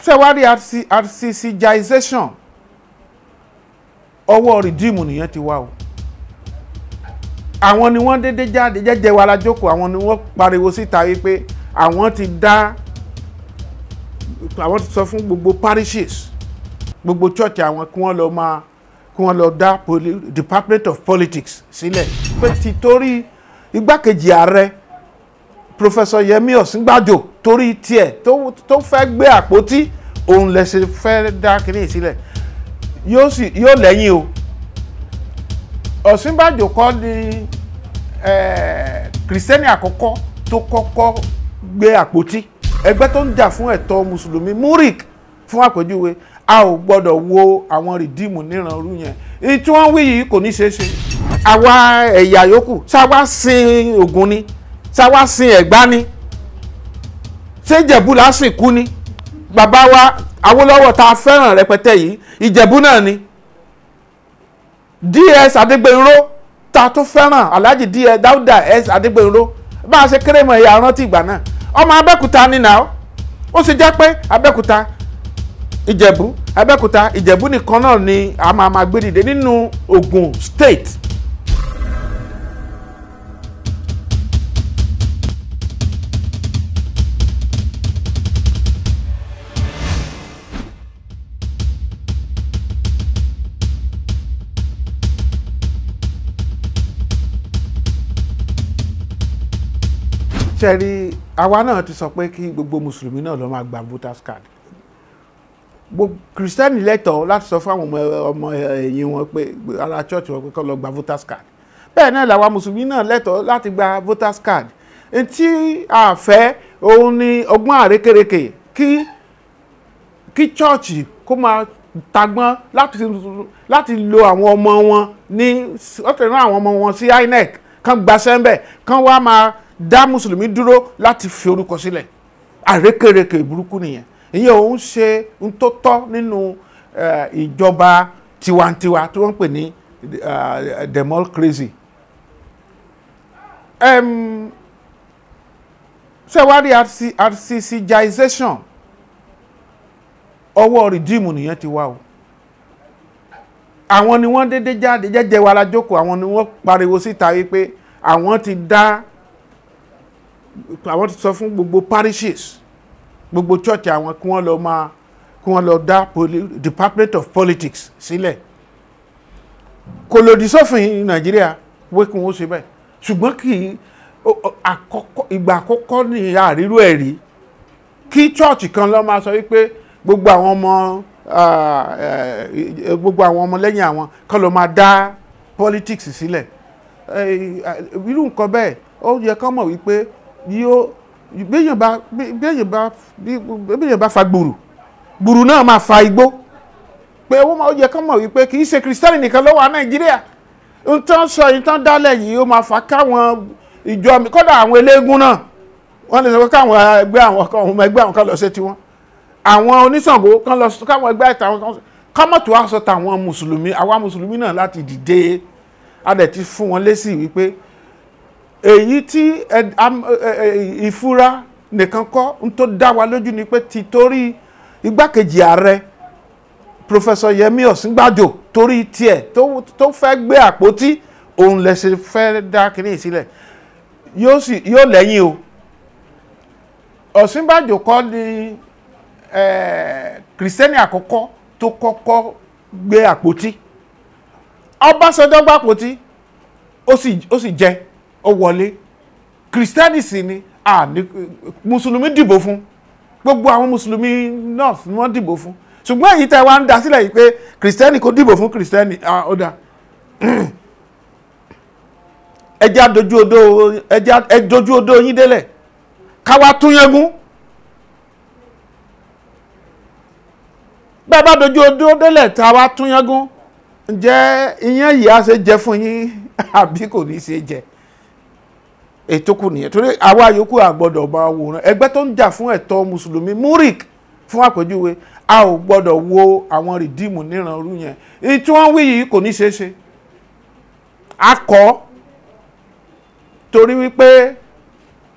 Ṣé wá rí RCCgization, ọwọ́ Redeem nìyẹn ti wá o. Àwọn ni wọ́n dédé jáde jẹ́jẹ́ wa la jókòó, àwọn ni wọ́n pariwo síta wípé àwọn ti dá, àwọn ti sọ fún gbogbo parishes, gbogbo church àwọn kí wọ́n lọ máa, kí wọ́n lọ dá Department of Politics sílẹ̀, pé ti torí igbákejì ààrẹ Professor Yemi Ọ̀sínbàjò, torí tiẹ̀ tó fẹ́ gbé àpótí, òun lè ṣe fẹ́ dá kínní sílẹ̀. Yóò sì yóò lẹ́yìn o. Ọ̀sínbàjò kọ́ ni kìrìsìtẹ́nì àkọ́kọ́ tó kọ́kọ́ gbé àpótí. Ẹgbẹ́ tó ń jà fún ẹ̀tọ́ mùsùlùmí, MURIC fún àpèjúwe, a ò gbọ́dọ̀ wo àwọn Redeem níranrú yẹn. Èyí tí wọ́n wí yìí kò ní ṣeé ṣe. Àwa ẹ̀yà yòókù ṣáwá sin Ògún ni, ṣáwá sin Ẹ̀gbá ni, ṣé Ìjẹ̀bú lásìkú ni? Bàbá wa Awólọ́wọ̀ tá a fẹ́ràn rẹpẹtẹ yìí, Ìjẹ̀bú náà ni. DS Adégbénró tá a tún fẹ́ràn, Alhaji DS Dáúdà S Adégbénró, bá a ṣe kéré mọ̀ ẹ̀yà rántí ìgbà náà, ọmọ Abẹ́òkúta ni nà ó sì jẹ́ pé Abẹ́òkúta Ìjẹ̀bú, Abẹ́òkúta Ìjẹ̀bú nìkan náà ni a máa máa gbé dìde nínú Ògùn State. Ṣe rí, àwa náà ti sọ pé kí gbogbo mùsùlùmí náà lọ máa gba voters card. Gbogbo kìrìsìtẹ́nì lẹ́tọ̀ọ́ láti sọ fún àwọn ọmọ ẹ̀yìn wọn pé ara church wọn pé kó lọ gba voters card. Bẹ́ẹ̀ náà làwa mùsùlùmí náà lẹ́tọ̀ọ́ láti gba voters card. Tí a fẹ́ òun ni ọgbọ́n àrékèrèkè kí church kó máa tagbọ́n láti lo àwọn ọmọ wọn ní wọ́n ti rán àwọn ọmọ wọn sí INEC kán gbaṣẹ́ ńbẹ̀, kán wá máa dá mùsùlùmí dúró láti fi orúkọ sílẹ̀. Àrékèrèkè burúkú nìyẹn. Ìyẹn òun ṣe ń tó tọ́ nínú ìjọba tiwantiwa tí wọ́n ń pè ní democracy. Ṣé wá rí RCCgization, ọwọ́ Redeem nìyẹn ti wá o. Àwọn ni wọ́n dédé jáde jẹ́jẹ́ wa la jókòó, àwọn ni wọ́n pariwo síta wípé àwọn ti dá, àwọn ti sọ fún gbogbo parishes, gbogbo church àwọn kí wọ́n lọ máa, kí wọ́n lọ dá Department of Politics sílẹ̀. Kò lòdì sófin Nàìjíríà pé kí wọ́n ṣe bẹ́ẹ̀, ṣùgbọ́n kì í ìgbà àkọ́kọ́ ní àrírú ẹ̀ rí kí church kan lọ máa sọ wípé gbogbo àwọn ọmọ gbogbo àwọn ọmọ lẹ́yìn àwọn kan lọ máa dá politics sílẹ̀. Irú nǹkan bẹ́ẹ̀ ó yẹ kán mọ̀ wípé yóò béèyàn bá fa gbùrù, gbùrù náà máa fa igbó. Pé ó yẹ kán mọ̀ wípé kì í ṣe kìrìsìtẹ́nì nìkan ló wà Nàìjíríà. N tán sọ yìí tán dálẹ̀ yìí ó máa fa káwọn ìjọ mi, kódà àwọn eléégún náà wọ́n lè sọ pé káwọn ẹgbẹ́ àwọn kan, ọmọ ẹgbẹ́ àwọn kan lọ ṣe tiwọn, àwọn oníṣàngó kan lọ káwọn ẹgbẹ́ ìtàwọn kan kámọ̀tò wá sọ tàwọn mùsùlùmí. Àwa mùsùlùmí náà láti dìde, a dẹ̀ ti fún wọn lésì wípé èyí tí ìfura nìkan kọ́, ń tó dá wa lójú ni pé ti torí igbákejì ààrẹ Professor Yemi Ọ̀sínbàjò, torí tiẹ̀ tó fẹ́ gbé àpótí, òun lè ṣe fẹ́ dá kínní sílẹ̀. Yóò sì yóò lẹ́yìn o. Ọ̀sínbàjò kọ́ ni kìrìsìtẹ́nì àkọ́kọ́ tó kọ́kọ́ gbé àpótí. Ọbásanjọ́ gbé àpótí, ó sì jẹ, ó wọlé. Kìrìsìtẹ́nì sì ni, mùsùlùmí dìbò fún, gbogbo àwọn mùsùlùmí north ni wọ́n dìbò fún. Ṣùgbọ́n èyí tẹ́ wá ń dá sílẹ̀ yìí pé kìrìsìtẹ́nì kò dìbò fún kìrìsìtẹ́nì, ó dá. Ẹ jẹ́ dojú odó yín délẹ̀ káwá tún yẹn gún. Bẹ́ẹ̀ bá dojú odó délẹ̀ tá a wá tún yẹn gún, ǹjẹ́ iyán yìí á ṣe jẹ fún yín àbí kò ní ṣe jẹ? Ètò kù nìyẹn. Torí àwa yòókù a gbọ́dọ̀ máa wòran. Ẹgbẹ́ tó ń jà fún ẹ̀tọ́ mùsùlùmí, MURIC fún àpèjúwe, a ò gbọ́dọ̀ wo àwọn Redeem níranrú yẹn. Èyí tí wọ́n wí yìí kò ní ṣeé ṣe. A kọ́ torí wípé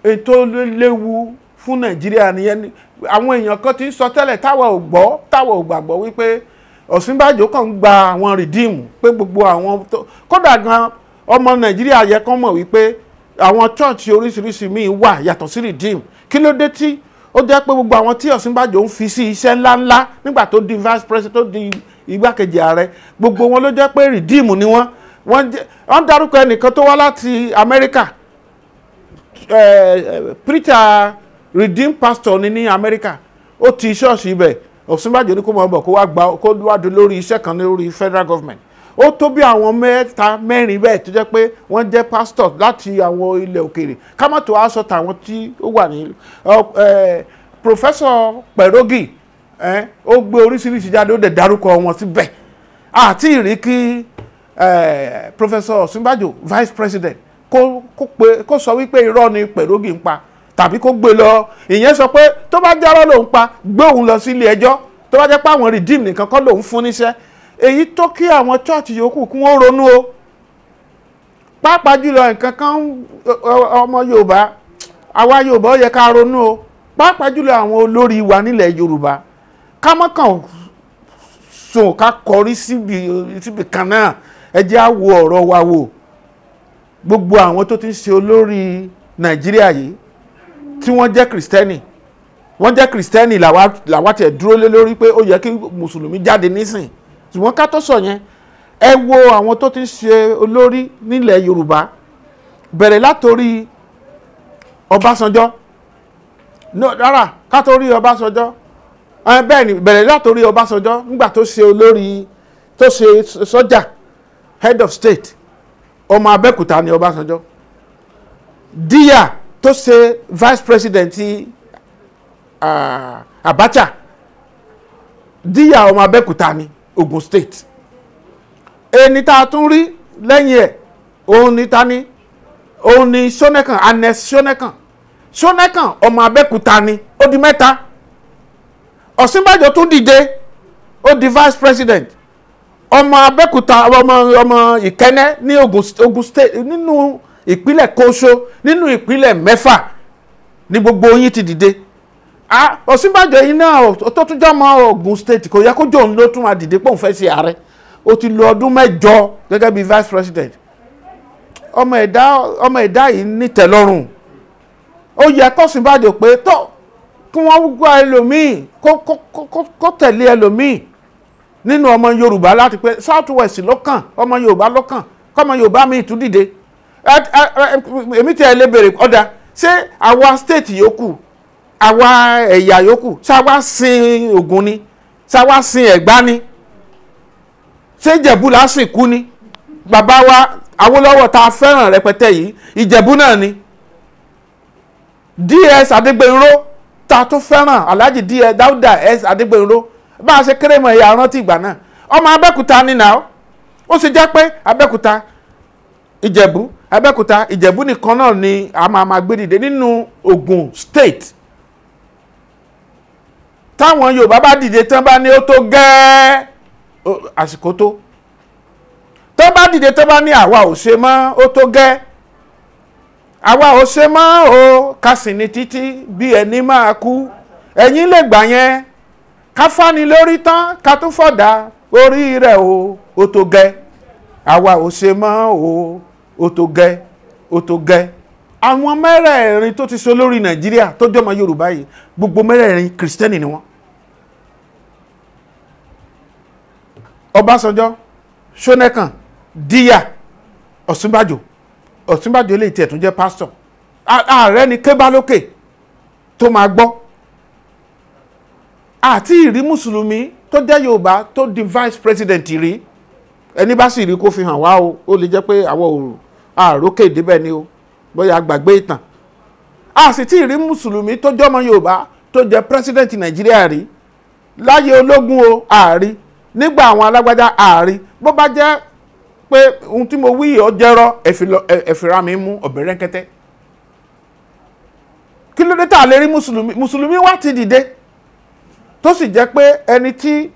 ètò léwu fún Nàìjíríà nìyẹn. Àwọn èèyàn kan ti ń sọ tẹ́lẹ̀ táwa ò gbọ́, táwa ò gbàgbọ́ wípé Ọ̀ṣínbàjò kàn ń gba àwọn rìdíìmù, pé gbogbo àwọn kódà gan ọmọ Nàìjíríà yẹ kán mọ̀ wípé àwọn chọ́ọ̀chì oríṣiríṣi míì wà yàtọ̀ sí rìdíìmù. Kí ló dé tí ó jẹ́ pé gbogbo àwọn tí Ọ̀ṣínbàjò ń fi sí iṣẹ́ ńláńlá nígbà tó di vice president, tó di igbákejì ààrẹ, gbogbo wọn ló jẹ́ pé rìdíìmù ni wọ́n. Wọ́n dárúkọ ẹnìkan tó wá láti Amẹ́ríkà, preacher redeem pastor ni ní Amẹ́ríkà, ó ti ṣọ́ọ̀ṣì ibẹ̀. Ọ̀ṣínbàjò ní kó máa bọ̀, kó wá gba, kó wá di lórí iṣẹ́ kan lórí federal government. Ó tó bí àwọn mẹ́ta mẹ́rin bẹ́ẹ̀ tó jẹ́ pé wọ́n jẹ́ pastor láti àwọn ilẹ̀ òkèèrè. Ká má tó aṣọ tàwọn tí ó wà ní Professor Perogi, ó gbé oríṣiríṣi jáde, ó dẹ̀ dárúkọ wọn síbẹ̀. Àti ìrí kí Professor Ọ̀ṣínbàjò vice president kó sọ wípé irọ́ ni Perogi ń pa, tàbí kó gbé lọ. Ìyẹn sọ pé tó bá jẹ́rọ́ lòun pa, gbé òun lọ sí ilé ẹjọ́. Tó bá jẹ́ pé àwọn redeem nìkan kọ́ lòun fún níṣẹ́. Èyí tó kí àwọn chọ́ọ̀chì yòókù kí wọ́n ronú o, pàápàá jùlọ nǹkan kan ọmọ Yorùbá, àwa Yorùbá ó yẹ ká ronú o, pàápàá jùlọ àwọn olórí wa nílẹ̀ Yorùbá, ká má kàn sùn ká kọrí síbi kan náà. Ẹ jẹ́ á wo ọ̀rọ̀ wa wò. Gbogbo àwọn tó ti ń ṣe olórí Nàìjíríà yìí tí wọ́n jẹ́ kìrìsìtẹ́nì, wọ́n jẹ́ kìrìsìtẹ́nì, làwa tiẹ̀ dúró lé lórí pé ó yẹ kí mùsùlùmí jáde nísìn. Ṣùgbọ́n ká tó sọ yẹn, ẹ wo àwọn tó ti ń ṣe olórí nílẹ̀ Yorùbá, bẹ̀rẹ̀ látòrí Ọbásanjọ́. No, rárá, ká tó rí Ọbásanjọ́, bẹ́ẹ̀ ni, bẹ̀rẹ̀ látòrí Ọbásanjọ́ nígbà tó ṣe olórí, tó ṣe sọ́jà, head of state, ọmọ Abẹ́òkúta ni Ọbásanjọ́. Díyà tó ṣe vice president ti Abacha, Díyà ọmọ Abẹ́òkúta ni, Ogun State. Ẹni tá a tún rí lẹ́yìn ẹ̀, òun ni ta ni, òun ni Ṣónẹ́kàn, Ernest Ṣónẹ́kàn. Ṣónẹ́kàn ọmọ Abẹ́òkúta ni. Ó di mẹ́ta. Ọ̀ṣínbàjò tún dìde, ó di vice president, ọmọ Abẹ́òkúta, ọmọ Ìkẹ́nnẹ́ ní Ogun State. Nínú ìpínlẹ̀ Kóso, nínú ìpínlẹ̀ mẹ́fà ní gbogbo yín ti dìde. Ọ̀ṣínbàjò yìí náà tó tún jẹ́ ọmọ Ogun State, kò yẹ kó jọ òun ló tún máa dìde pé òun fẹ́ ṣe ààrẹ. Ó ti lo ọdún 8 gẹ́gẹ́ bí vice president. Ọmọ ẹ̀dá yìí nítẹ̀lọ́rùn. Ó yẹ k'Ọ̀ṣínbàjò pé tó kí wọ́n gbọ́ ẹlòmíì, kó tẹ̀lé ẹlòmíì nínú ọmọ Yorùbá, láti pé South West ló kàn, ọmọ Yorùbá ló kàn, kọ́mọ Yorùbá míì tún dìde. Èmi tí ẹ lè bèrè ọ̀dà, ṣé àwa state yòókù, àwa ẹ̀yà yòókù, ṣá wá sin Ògùn ni? Ṣá wá sin Ẹ̀gbá ni? Ṣé Ìjẹ̀bú la sìnkú ni? Bàbá wa Awólọ́wọ̀ tá a fẹ́ràn rẹpẹtẹ yìí, Ìjẹ̀bú náà ni. DS Adégbènró tá a tún fẹ́ràn, Alhaji DS Dáúdà S Adégbènró, bá a ṣe kéré mọ̀ ẹ̀yà rántí ìgbà náà, ọmọ Abẹ́òkúta ni nà ó ṣe jẹ́ pé Abẹ́òkúta, Ìjẹ̀bú, Abẹ́òkúta, Ìjẹ̀bú nìkan náà ni a máa máa gbé dìde nínú Ògùn State. Táwọn Yorùbá bá dìde tán, bá ní ó tó gẹ́ẹ́, àsìkò tó bá dìde, tó bá ní àwa ò ṣe mọ́, ó tó gẹ́, àwa ò ṣe mọ́ o, ká sì ní títí bí ẹni máa kú. Ẹ̀yin lè gbà yẹn, ká fani lórí tán, ká tún fọ̀dà orí rẹ̀ o, ó tó gẹ́, àwa ò ṣe mọ́ o, ó tó gẹ́, ó tó gẹ́. Àwọn mẹ́rẹ̀ẹ̀rin tó ti ṣe olórí Nàìjíríà tó jọmọ Yorùbá yìí, gbogbo mẹ́rẹ̀ẹ̀rin kìrìsìtẹ́nì ni wọ́n. Ọbásanjọ́, Ṣónẹ́kàn, Díyà, Ọ̀ṣínbàjò. Ọ̀ṣínbàjò lè tiẹ̀ tún jẹ́ pásítọ̀. Ààrẹ ni kébá lókè tó máa gbọ́. Àti ìrí mùsùlùmí tó jẹ́ Yorùbá tó di vice president rí. Ẹni bá sì rí, kó fi hàn wá o. Ó lè jẹ́ pé àwọn àrókè débẹ̀ ni o, bóyá gbàgbé ìtàn. A sì tí ì rí mùsùlùmí tó jọ́mọ Yorùbá tó jẹ́ president Nàìjíríà rí láyé ológun o, àárí nígbà àwọn alágbádá, àárí. Bó bá jẹ́ pé ohun tí mo wí yìí ó jẹ́rọ́, ẹ̀fìrà mi mú ọ̀bẹ rẹ́ńkẹ́tẹ́. Kí ló dé tá a lè rí mùsùlùmí? Mùsùlùmí wá ti dìde, tó sì jẹ́ pé ẹni tí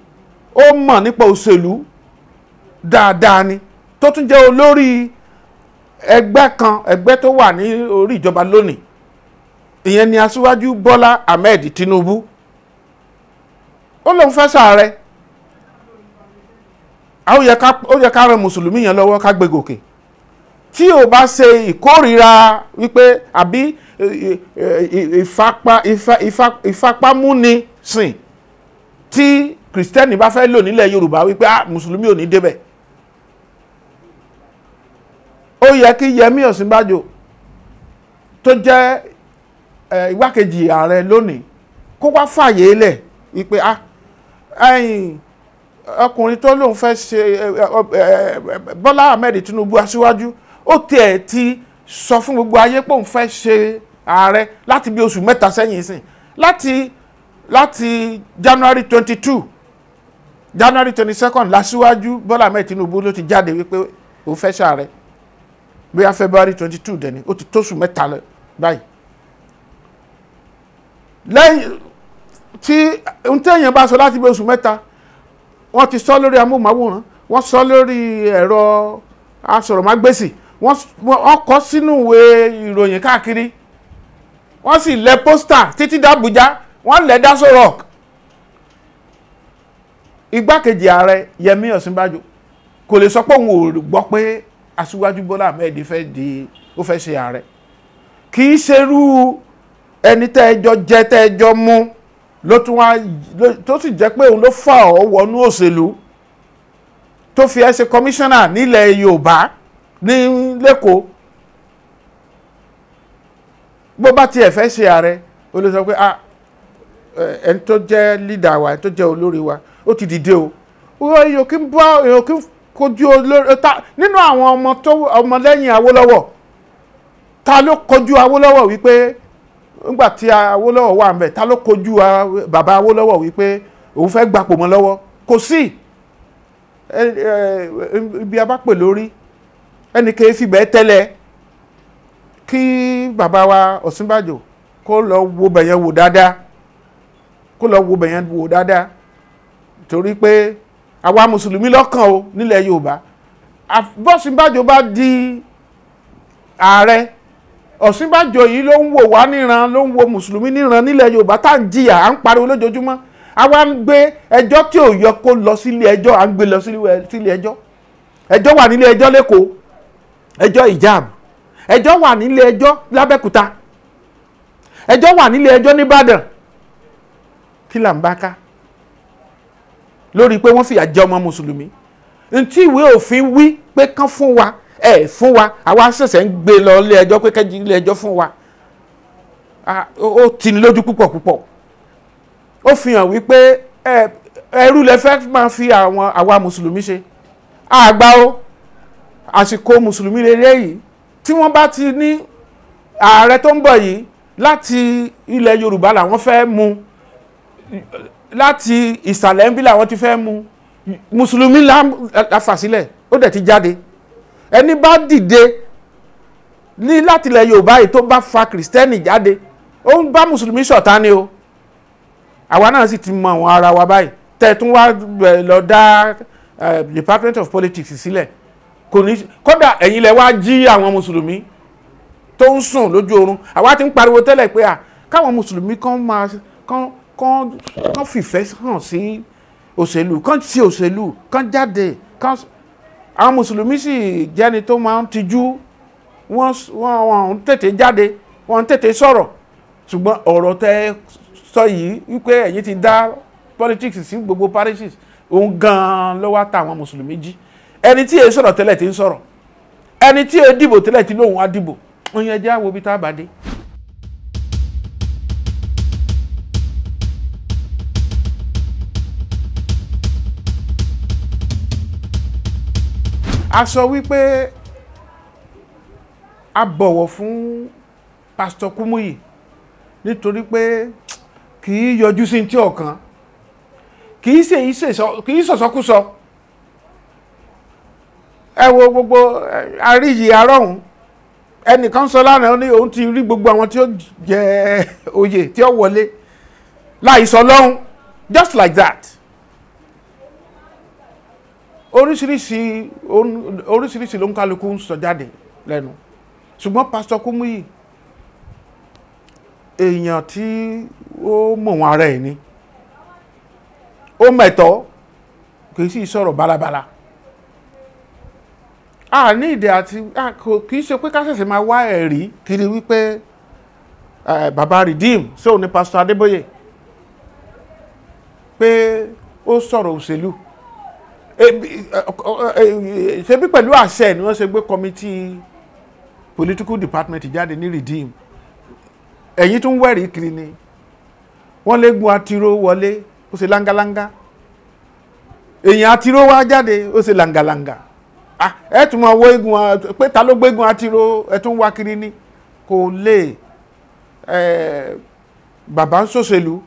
ó mọ̀ nípa òṣèlú dáadáa ni, tó tún jẹ́ olórí ẹgbẹ́ kan, ẹgbẹ́ tó wà ní orí ìjọba lónìí. Ìyẹn ni aṣíwájú Bọ́lá Ahmed Tinubu. Ó lóun fẹ́ ṣààrẹ. Ó yẹ ká ran mùsùlùmí yẹn lọ́wọ́ ká gbé gòkè. Tí ò bá ṣe ìkórìíra wípé àbí ìfapámúni sìn tí kìrìsìtẹ́nì bá fẹ́ lò nílẹ̀ Yorùbá wípé ah mùsùlùmí ò ní débẹ̀. Ó yẹ kí Yẹmí Ọ̀sínbàjò tó jẹ́ igbákejì ààrẹ lónìí kó wá fàyè lẹ̀ wípé ah ẹ̀yìn ọkùnrin tó lóun fẹ́ ṣe Bọ́lá Ahmed Tinubu aṣíwájú, ó tiẹ̀ ti sọ fún gbogbo ayé pé òun fẹ́ ṣe ààrẹ láti bí oṣù mẹ́ta sẹ́yìn sìn, láti January 22, January 22 lásìwájú Bọ́lá Ahmed Tinubu ló ti jáde wípé òun fẹ́ ṣààrẹ. Bóyá February 22 dẹ̀ ni, ó ti tóṣù mẹ́ta lọ báyìí. Lẹ́yìn tí ohun téèyàn bá sọ láti bí oṣù mẹ́ta, wọ́n ti sọ lórí amóhùnmáwòrán, wọ́n sọ lórí ẹ̀rọ asọ̀rọ̀mágbèsì, wọ́n kọ sínú ìwé ìròyìn káàkiri, wọ́n sì lẹ pósítà títí dàbújá, wọ́n lẹ̀ Aso Rock. Igbákejì ààrẹ Yẹmí Ọ̀sínbàjò kò lè sọ pé òun ò gbọ́ pé aṣíwájú Bọ́lá Ahmed fẹ́ di ó fẹ́ ṣe ààrẹ. Kì í ṣerú ẹni tẹ́ ẹjọ́ jẹ tẹ́ ẹjọ́ mú ló tún wá tó sì jẹ́ pé òun ló fà ọ́ wọnú òṣèlú tó fi ẹ́ ṣe kọmíṣánná nílẹ̀ Yorùbá ní lẹ́kọ̀ọ́. Bó bá tiẹ̀ fẹ́ ṣe ààrẹ, ó lè sọ pé ah ẹni tó jẹ́ lídà wa, ẹni tó jẹ́ olórí wa, ó ti dìde o. Èèyàn kí ń bá èèyàn kí ń kojú olórí ta nínú àwọn ọmọ tó ọmọlẹ́yìn Awólọ́wọ̀. Ta ló kojú Awólọ́wọ̀ wípé nígbà tí Awólọ́wọ̀ wà ń bẹ̀, ta ló kojú bàbá Awólọ́wọ̀ wípé òun fẹ́ gbapò mọ́ lọ́wọ́? Kò sí. Ibi a bá pè lórí ẹnì kì í fi bẹ́ẹ̀ tẹ́lẹ̀. Kí bàbá wa Ọ̀sínbàjò kó lọ wo bẹ̀yẹn wò dáadáa, kó lọ wo bẹ̀yẹn wò dáadáa, torí pé àwa mùsùlùmí lọ́kàn o nílẹ̀ Yorùbá. Bọ́sínbàjò bá di ààrẹ, Ọ̀sínbàjò yìí ló ń wò wá níran, ló ń wo mùsùlùmí níran nílẹ̀ Yorùbá tá à ń jìyà, à ń pariwo lójoojúmọ́. Àwa ń gbé ẹjọ́ tí ò yẹ kó lọ sílé ẹjọ́, à ń gbé lọ sílé ẹjọ́. Ẹjọ́ wà nílé ẹjọ́ lẹ́kọ̀ọ́, ẹjọ́ ìjáàbù, ẹjọ́ wà nílé ẹjọ́ lábẹ́kúta, ẹjọ́ wà nílé ẹjọ́ nìbàdàn. Kí là ń bá ká lórí pé wọ́n fìyà jẹ ọmọ mùsùlùmí? Ntí ìwé òfin wí pé kán fún wa, ẹ fún wa, àwa ṣẹ̀ṣẹ̀ ń gbé lọ ilé ẹjọ́ pé kẹ́jì ilé ẹjọ́ fún wa. Ó tì ní lójú púpọ̀ púpọ̀. Ó fi hàn wípé ẹrú lẹ fẹ́ máa fi àwọn àwa mùsùlùmí ṣe. Àgbà o, àsìkò mùsùlùmí lélẹ́ yìí. Tí wọ́n bá ti ní ààrẹ tó ń bọ̀ yìí láti ilẹ̀ Yorùbá làwọn fẹ́ mú, láti ìsàlẹ̀ ń bí làwọn ti fẹ́ mú, mùsùlùmí la fà sílẹ̀, ó dẹ̀ ti jáde. Ẹni bá dìde ní láti ilẹ̀ Yorùbá yìí tó bá fa kìrìsìtẹ́nì jáde, ó ń bá mùsùlùmí ṣọ̀tá ni o. Àwa náà sì ti mọ àwọn ara wa báyìí. Tẹ̀tún wá lọ dá Department of Politics sílẹ̀, kò ní kódà ẹ̀yin lẹ wá jí àwọn mùsùlùmí tó ń sùn lójú oorun. Àwa ti ń pariwo tẹ́lẹ̀ pé à káwọn mùsùlùmí kan máa kán fìfẹ́ hàn sí òṣèlú, kán sí òṣèlú, kán jáde, kán. Àwọn mùsùlùmí sì jẹ́ni tó máa ń tijú, wọ́n ń tètè jáde, wọ́n ń tètè sọ̀rọ̀. Ṣùgbọ́n ọ̀rọ̀ tẹ́ sọ yìí wípé ẹ̀yin ti dá politics sí gbogbo parishes, òun gan-an ló wá ta àwọn mùsùlùmí jí. Ẹni tí èé sọ̀rọ̀ tẹ́lẹ̀ ti ń sọ̀rọ̀, ẹni tí èé dìbò tẹ́lẹ̀ ti lóun á dìbò. Wọ́n yẹn jẹ́ àwọn ibi tá a bá dé. A sọ wípé a bọ̀wọ̀ fún Pásítọ̀ Kúmúyì nítorí pé kì í yọjú sí tí ọ̀kan, kì í sọ̀sọ́kúsọ. Ẹ wo gbogbo àríyí arọ́hún, ẹnìkan sọ lánàá ní òun ti rí gbogbo àwọn tí ó jẹ oyè tí ó wọlé láì sọ lọ́hún, just like that. Oríṣiríṣi oríṣiríṣi ló ń kálukú ń sọ jáde lẹ́nu. Ṣùgbọ́n Pásítọ̀ Kúmúyì Èèyàn tí ó mọ̀ wọn ara ẹ̀ ni, ó mẹ̀tọ́, kì í sì sọ̀rọ̀ bálabàla. A ní ìdè àti kì í ṣe pé ká ṣẹ̀ṣẹ̀ máa wá ẹ̀rí kiri wípé bàbá Redeem sóò ní Pásítọ̀ Adébóyè pé ó sọ̀rọ̀ òṣèlú. Ṣebí pẹ̀lú àṣẹ ni wọ́n ṣe gbé committee political department jáde ní Redeem. Ẹ̀yin tún wẹ̀rí kiri ni. Wọ́n lé gun atiró wọlé, ó ṣe láńgáláńgá. Èyàn atiró wá jáde, ó ṣe làǹgàlàǹgà. Ẹ tún máa wọ egun pé ta ló gbégun atiró, ẹ tún wá kiri ni. Kò lè. Bàbá ń ṣòṣèlú,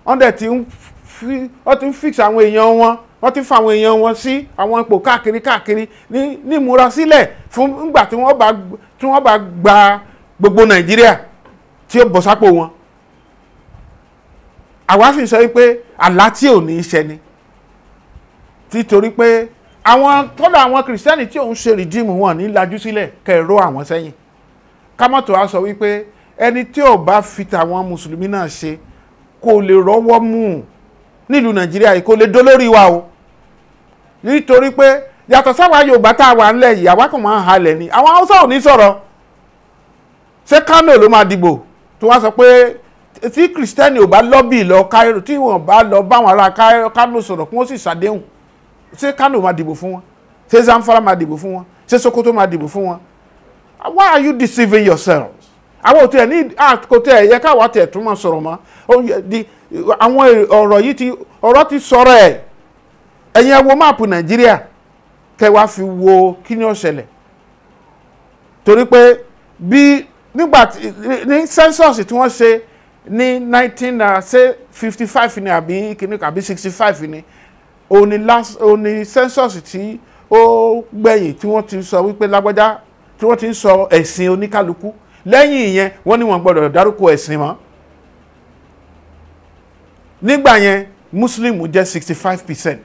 wọ́n dẹ̀ ti ń fix àwọn èèyàn wọn, wọ́n ti fa àwọn èèyàn wọn sí àwọn ipò káàkiri káàkiri ní ìmúra sílẹ̀ fún nígbà tí wọ́n bá gba gbogbo Nàìjíríà tí ó bọ̀ sápò wọn. Àwa sì sọ pé àlá tí ò ní í ṣẹ ni, títorí pé àwọn tọ́lọ̀ àwọn kìrìsìtẹ́nì tí òun ṣe rìdíìmù wọn ní lajú sílẹ̀ kẹrọ àwọn sẹ́yìn. Kámọ́tò á sọ wípé ẹni tí ò bá fi tàwọn mùsùlùmí náà ṣe kò lè rọ́wọ́ mú nílùú Nàìjíríà yìí, kò lè dólórí wa o. Nítorí pé yàtọ̀ sáwa Yorùbá tá a wà ńlẹ̀ yìí, àwa kàn máa ń halẹ̀ ni. Àwọn Haúsá ò ní sọ̀rọ̀. Ṣé Kánò ló máa dìbò tó wá sọ pé tí kìrìsìtẹ́nì ò bá lọ́bì lọ Cairo, tí wọ́n bá lọ báwọn ará Kánò sọ̀rọ̀ kí wọ́n sì ṣàdéhùn, ṣé Kánò máa dìbò fún wọn? Ṣé Zamfara máa dìbò fún wọn? Ṣé Sokoto máa dìbò fún wọn? Why are you deceiving yourselves? Àwọn òtí ẹ̀ ní kò tẹ̀ ẹ̀yẹ káwa tẹ̀ tún máa sọ̀rọ̀ mọ́. Àwọn ọ̀rọ̀ yìí ti ọ̀rọ̀ ti sọ̀rọ̀ ẹ̀. Ẹ̀yin ẹ wo máàpù Nàìjíríà kẹ́ wá fi wo kí ni ó ṣẹlẹ̀. Torí pé bí nígbà ní census tí wọ́n ṣe ní 1955 ni àbí kìíní àbí 65 ni, òní last òní census tí ó gbẹ̀yìn tí wọ́n ti sọ wípé lágbájá, tí wọ́n ti ń sọ ẹ̀sìn oníkálukú. Lẹ́yìn ìyẹn wọ́n ní wọ́n gbọ́dọ̀ dárúkọ ẹ̀sìn mọ́. Nígbà yẹn Muslim jẹ́ 65%.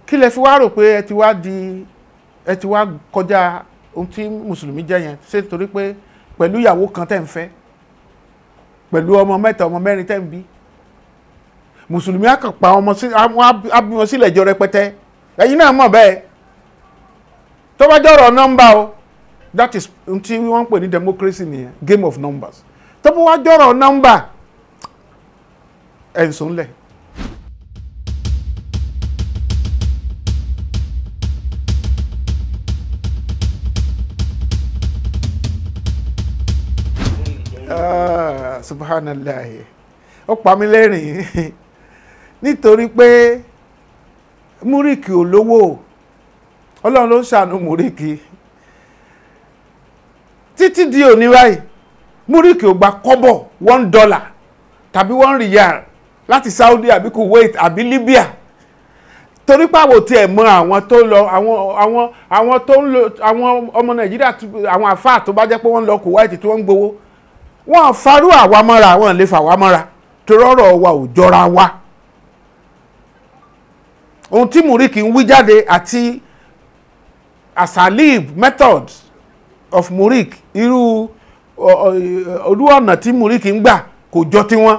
Kí lẹ fi wá rò pé ẹ ti wá di ẹ ti wá kọjá ohun tí mùsùlùmí jẹ́ yẹn? Ṣé torí pé pẹ̀lú ìyàwó kan tẹ́ ń fẹ́, pẹ̀lú ọmọ mẹ́ta ọmọ mẹ́rin tẹ́ ń bí, mùsùlùmí á kàn pa ọmọ sí á bí wọn sílẹ̀ jọ rẹpẹtẹ. Ẹ̀yin náà mọ̀ bẹ́ẹ̀. Tó bá jọ̀rọ̀ nọ́mbà o, that is ohun tí wọ́n ń pè ní democracy nìyẹn, game of numbers. Tó bá wá jọ̀rọ̀ nọ́mbà, ẹ̀ ń sùn lẹ̀. Subhanallah, ó pa mí lẹ́rìn nítorí pé Múríkì ò lówó. Ọlọ́run ló ń ṣàánú Múríkì títí di òní báyìí. Múríkì ò gba kọ́bọ̀ $1 tàbí $1 láti Saudi àbí Kuwait àbí Libya, torí pàwọ̀ tí ẹ̀ mọ àwọn tó lọ, àwọn tó ń lọ, àwọn ọmọ Nàìjíríà, àwọn àfáà tó bá jẹ́ pé wọ́n lọ Kuwait tí wọ́n ń gbowó, wọ́n farú àwa mọ́ra, wọ́n lè fà wá mọ́ra torí ọ̀rọ̀ wa ò jọra wa. Ohun tí Múríkì ń wí jáde àti asalib methods of Múríkì, irú ọ̀nà tí Múríkì ń gbà kò jọ tiwọn.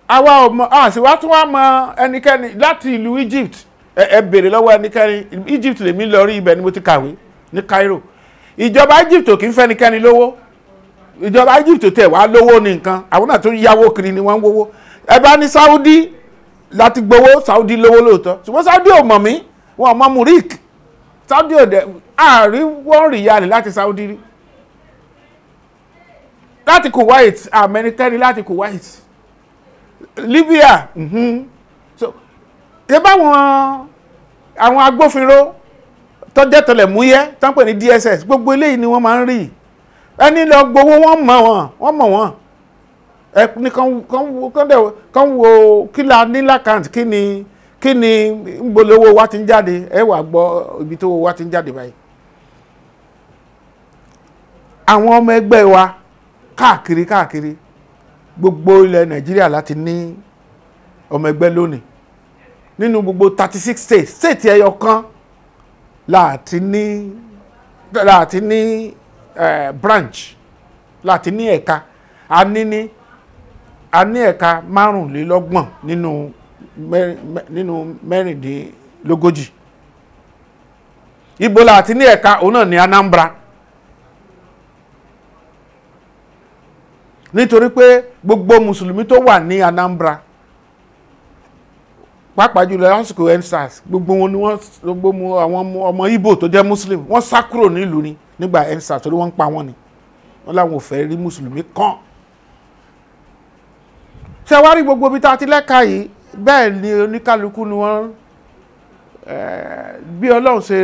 Àwa ọmọ àṣìwá tún wá mọ ẹnikẹ́ni láti ìlú Egypt. Ẹ béèrè lọ́wọ́ ẹnikẹ́ni. Egypt lèmi lọ rí, ibẹ̀ ni mo ti kàwé ní Cairo. Ìjọba Egypt ò kí ń fẹ́ ẹnikẹ́ni lówó. Ìjọba Egypt tẹ̀ wá lówó ní nǹkan, àwọn náà tó ń yáwó kiri ni wọ́n ń wówó. Ẹ bá ní Saudi láti gbowó, Saudi lówó lóòótọ́, ṣùgbọ́n Saudi ò mọ̀ mí, wọn ò mọ̀ Múríkì. Saudi ò dẹ̀ àárí wọ́n rí ìyá rẹ̀ láti Saudi rí, láti Kuwait, àmẹ́nikẹ́ni láti Kuwait, Libya. So ṣe báwọn àwọn agbófinró tó jẹ́ tẹlẹ̀múyẹ́ tó ń pè ní DSS, gbogbo eléyìí ni wọ́n máa ń rí. Ẹni lọ gbowó, wọ́n mọ̀ wọ́n, wọ́n mọ̀ wọ́n. Ẹ ní kàn wo kí la ní lákàntì, kí ni ń bolówó wa ti ń jáde. Ẹ wà gbọ́ ibi tó wa ti ń jáde báyìí. Àwọn ọmọ ẹgbẹ́ wa káàkiri káàkiri gbogbo ilẹ̀ Nàìjíríà láti ní ọmọ ẹgbẹ́ lónìí. Nínú gbogbo 36 states, state ẹyọ kan láti ní branch, láti ní ẹ̀ka. A ní ẹ̀ka 25 nínú 36. Ibo láti ní ẹ̀ka, òun náà ní Anambra. Nítorí pé gbogbo mùsùlùmí tó wà ní Anambra, pàápàá jùlọ lásìkò EndSARS, gbogbo wọn ni wọ́n, gbogbo àwọn ọmọ Ìgbò tó jẹ́ muslim, wọ́n sá kúrò nílùú ni nígbà EndSARS, torí wọ́n ń pa wọ́n ni, wọ́n láwọn ò fẹ́ rí mùsùlùmí kàn. Ṣé wá rí gbogbo ibi tá a ti lẹ́ka yìí, bẹ́ẹ̀ ni oníkálukú ni wọ́n, bí Ọlọ́run ṣe